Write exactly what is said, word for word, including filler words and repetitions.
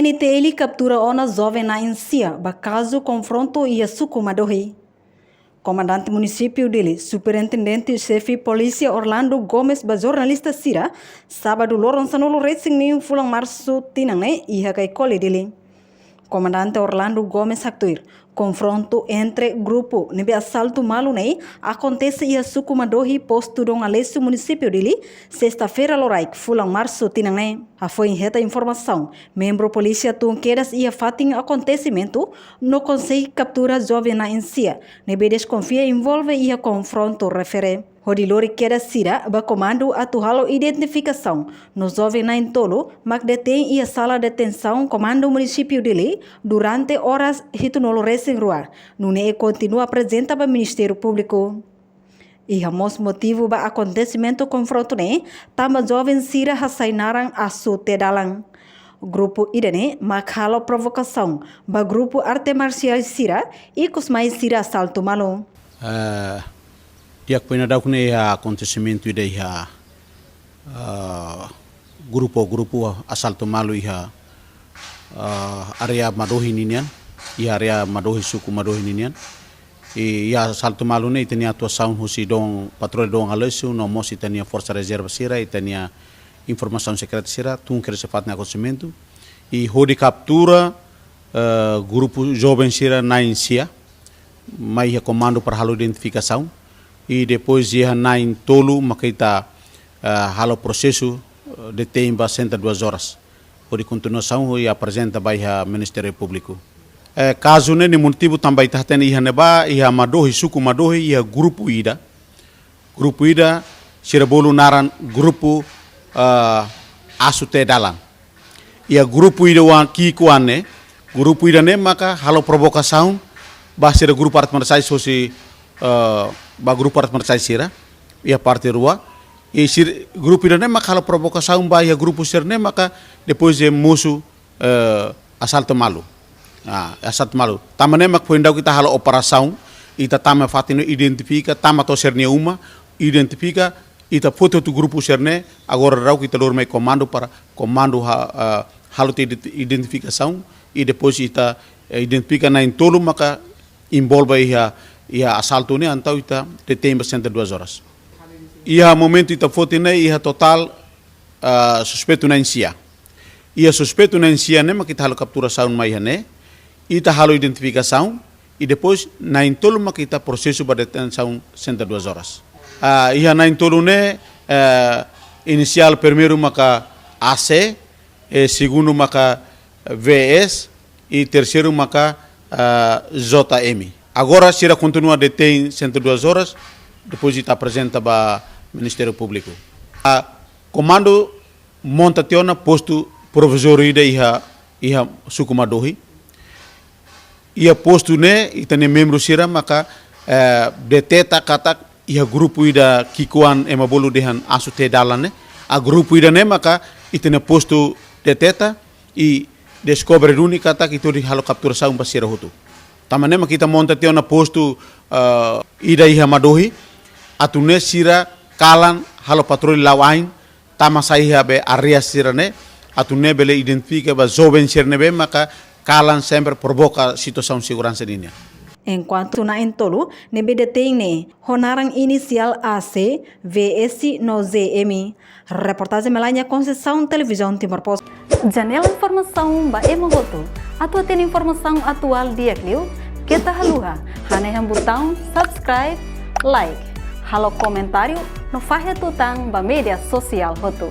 T T L kaptura ona joven na'in sia ba kazu konfrontu iha suku Madohi. Komandante Munisípiu Dili, Superintendente Xefe Polísia Orlando Gomes ba jornalista sira, sábadu loron sanulu-resin-neen fulan Marsu tinan ne'e iha Caicoli, Dili. Komandante Orlando Gomes haktuir, konfrontu entre grupu ne'ebé asaltu malu ne'e akontese iha suku Madohi, postu Dom Aleixo, Munisípiu Dili, sesta-feira loraik fulan Marsu tinan ne'e. Hafoin hetan informasaun, membru polísia tun kedas iha fatin akontesimentu no konsege kaptura joven na'in sia ne'ebé deskonfia envolve iha konfrontu refere. Hodi lori kedas sira ba komandu atu halo identifikasaun, no joven na'in-tolu mak detein iha sala detensaun komandu Munisípiu Dili durante oras hitunulu-resin-rua, nune'e kontinua aprezenta ba Ministériu Públiku. Iha mós motivu ba akontesimentu konfrontu ne'e, tanba joven sira hasai naran Asu Tee Dalan. Grupu ida-ne'e mak halo provokasaun ba grupu arte marsiál sira, ikus mai sira asaltu malu. Eh, di'ak, foin daudauk ne'e iha akontesimentu ida iha, eh, grupu, grupu asaltu malu iha, eh, área Madohi ninian, iha área Madohi, suku Madohi ninian. I iha asaltu malu ne'e ita-nia atuasaun husi Dom, patrulla Dom Aleixo, no mós ita-nia forsa rezerva sira, ita-nia informasaun sekreta sira tun kedas iha fatin akontesimentu. I hodi kaptura, eh, grupu joven sira na'in sia, mai iha komandu para halo identifikasaun. I depois iha na'in-tolu maka ita, eh, halo prosesu, eh, detein ba sessenta e duas horas. Hodi kontinuasaun hodi aprezenta ba iha Ministériu Públiku. Eh, kazu ne'e, nia motivu tanba ita hatene iha ne'ebá, iha Madohi, suku Madohi, iha grupu ida. Grupu ida sira bolu naran grupu, eh, Asu Tee Dalan. Iha grupu ida oan ki'ikoan ne'e, grupu ida-ne'e maka halo provokasaun ba sira grupu arte marsiál husi, eh, ba grupu arte marsiál sira, iha parte rua. I sir-, grupu ida-ne'e maka halo provokasaun ba iha grupu sira-ne'e maka depois de mosu, eh, asaltu malu. Ah, asaltu malu. Tanba ne'e mak foin daudauk ita halo operasaun, ita tama fatin ne'e, identifika, tama to'o sira-nia uma, identifika, ita foti hotu grupu sira-ne'e, agora daudauk ita lori mai komandu para komandu ha-, ah, halo tiha ident-, identifikasaun, i depois ita, eh, identifika na'in-tolu maka envolve iha, iha asaltu ne'e, entaun ita detein ba sessenta e duas horas. Iha momentu ita foti ne'e, iha totál, ah, suspeitu na'in sia. Iha suspeitu na'in sia ne'e mak ita halo kapturasaun mai iha ne'e, ita halo identifikasaun, i depois na'in-tolu mak ita prosesu ba detensaun sessenta e duas horas. Ah, iha na'in-tolu ne'e, eh, inisiál primeiru maka A C, eh, segundu maka V S, i terseiru maka, ah, J M. Agora sira kontinua detein sessenta e duas horas, depois ita aprezenta ba Ministériu Públiku. Ah, komandu monta tiha ona postu provizóriu ida iha, iha suku Madohi. Iha postu ne'e, ita-nia membru sira maka, eh, deteta katak iha grupu ida ki'ikoan ema bolu dehan Asu Tee Dalan ne'e. Ah, grupu ida-ne'e maka ita-nia postu deteta i deskobre duni katak ita hodi halo kapturasaun ba sira hotu. Tanba ne'e mak ita monta tiha ona postu, eh, ida iha Madohi, atu nune'e sira kalan halo patrulla la'o ain, tama sai iha be área sira-ne'e, atu nune'e bele identifika ba joven sira ne'ebé maka kalan sempre provoka situasaun seguransa nian. Enkuantu na'in-tolu ne'ebé detein ne'e ho naran inisiál A C, V S no J M. Reportajen Melania Conceição, Televizaun Timor Post. Janela informasaun ba ema hotu. Atu hatene informasaun atuál di'ak liu, keta haluha hanehan butaun subscribe, like, halo komentáriu no fahe tutan ba média sosiál hotu.